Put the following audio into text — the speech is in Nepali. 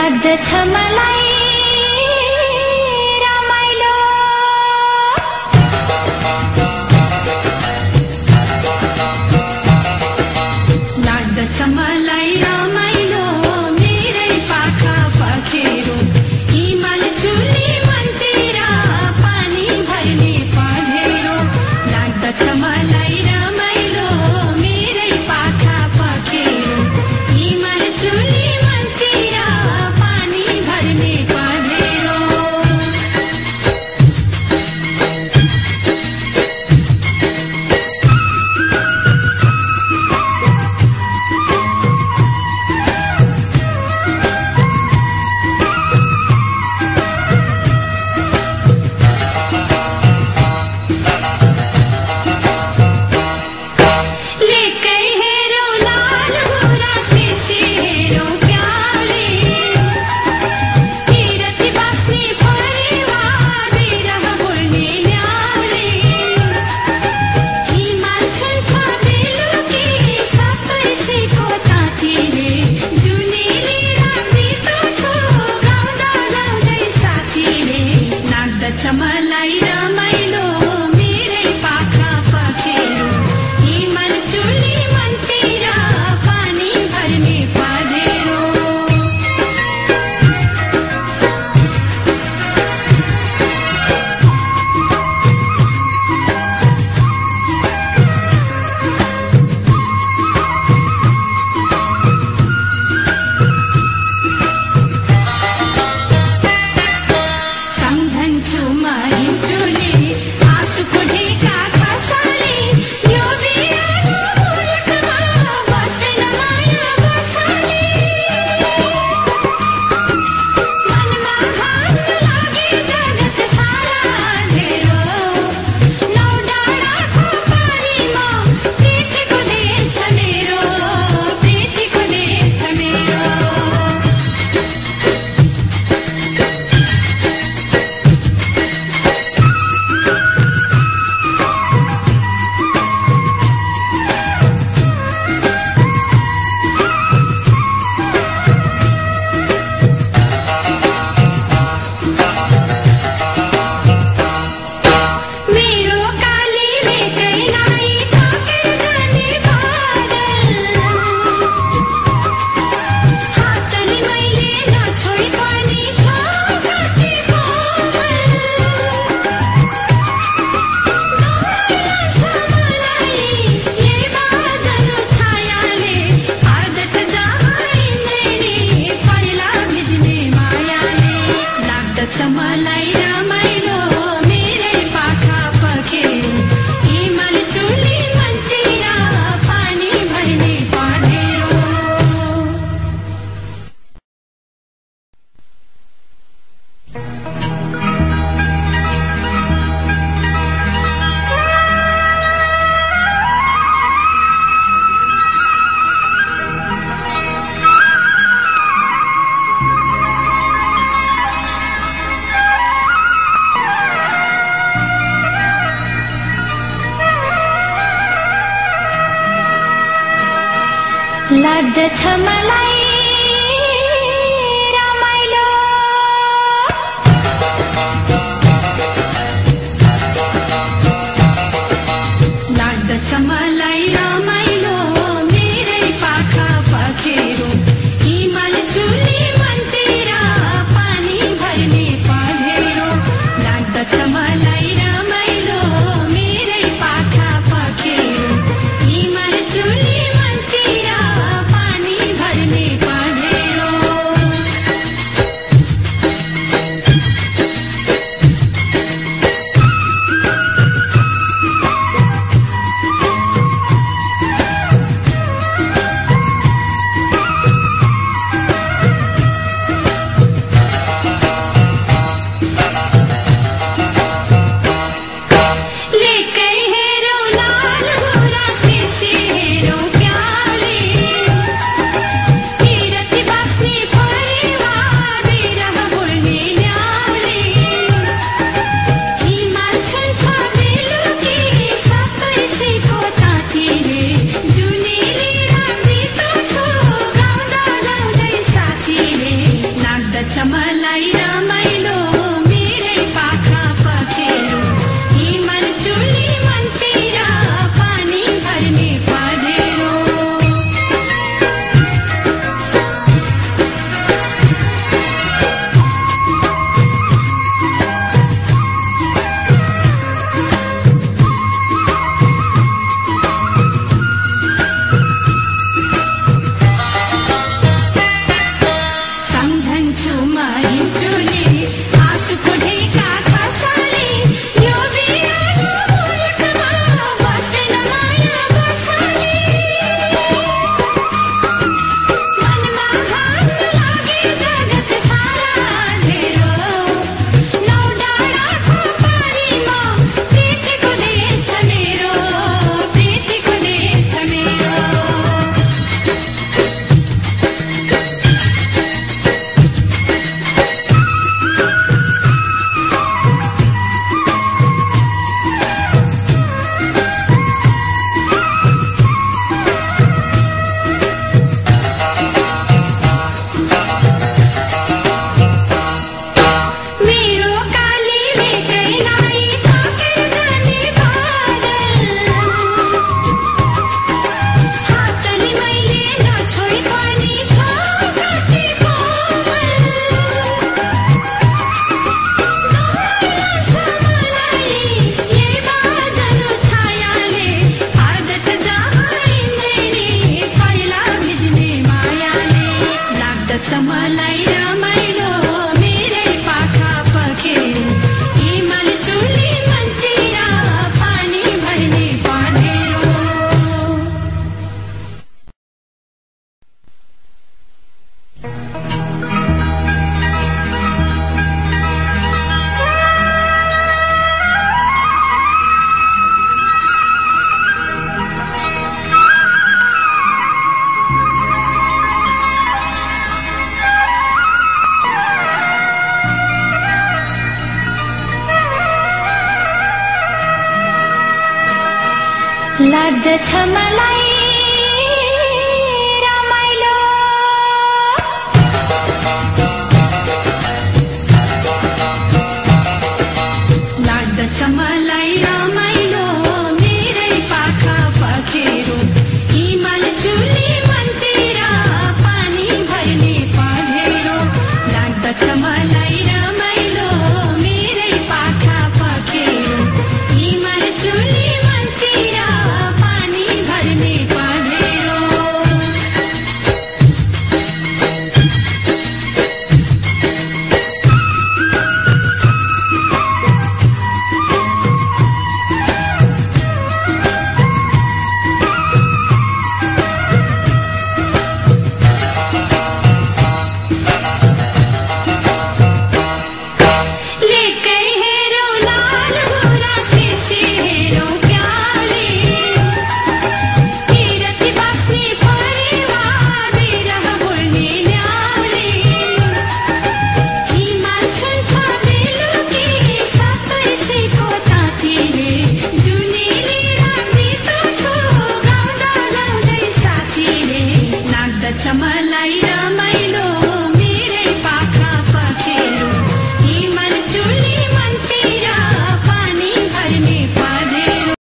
लाग्दछ मलाई रमाइलो लाग्दछ मलाई रमाइलो मेरै पाखा पखेरो हिमाल चुली मनतिर पानी भर्ने पँधेरो लाग्दछ मलाई रमाइलो मेरै पाखा पखेरो हिमाल चुली मनतिर पानी भर्ने पँधेरो मलाई रमाइलो मेरै पाखा पखेरो हिमाल चुली मनतिर पानी भर्ने पँधेरो सम्झन्छु म हिउँचुली आँसुको ढेका खसाली यो बिरानो मुलुकमा बस्दैन माया बसाली मनमा घाम लागे जगत सारा अँधेरो नौ डाँडाको पानीमा प्रीतिको देश मेरो प्रीतिको देश मेरो मेरो कालीले कैलाई थाकेर जाने बादल हातले मैले नछोई पनि छ काटी कोमल मलाई यही बादल छायाले आर्दछ जहाँ इन्द्रेणी पहिला भिज्ने मायाले लाग्दछ मलाई रमाइलो मेरै पाखा पखेरो हिमाल चुली मनतिर पानी भर्ने पँधेरो लाग्दछ मलाई रमाइलो लाग्दछ मलाई रमाइलो मेरै पाखा पखेरो हिमाल चुली मनतिर पानी भर्ने पँधेरो लाग्दछ मलाई रमाइलो मेरै पाखा पखेरो हिमाल चुली मनतिर पानी भर्ने लाग्दछ मलाई रमाइलो लाग्दछ मलाई रमाइलो मेरै पाखा पखेरो हिमाल चुली मनतिर पानी भर्ने पँधेरो लाग्दछ मलाई रमाइलो मेरै पाखा पखेरो हिमाल चुली मनतिर पानी भर्ने पँधेरो लाग्दछ मलाई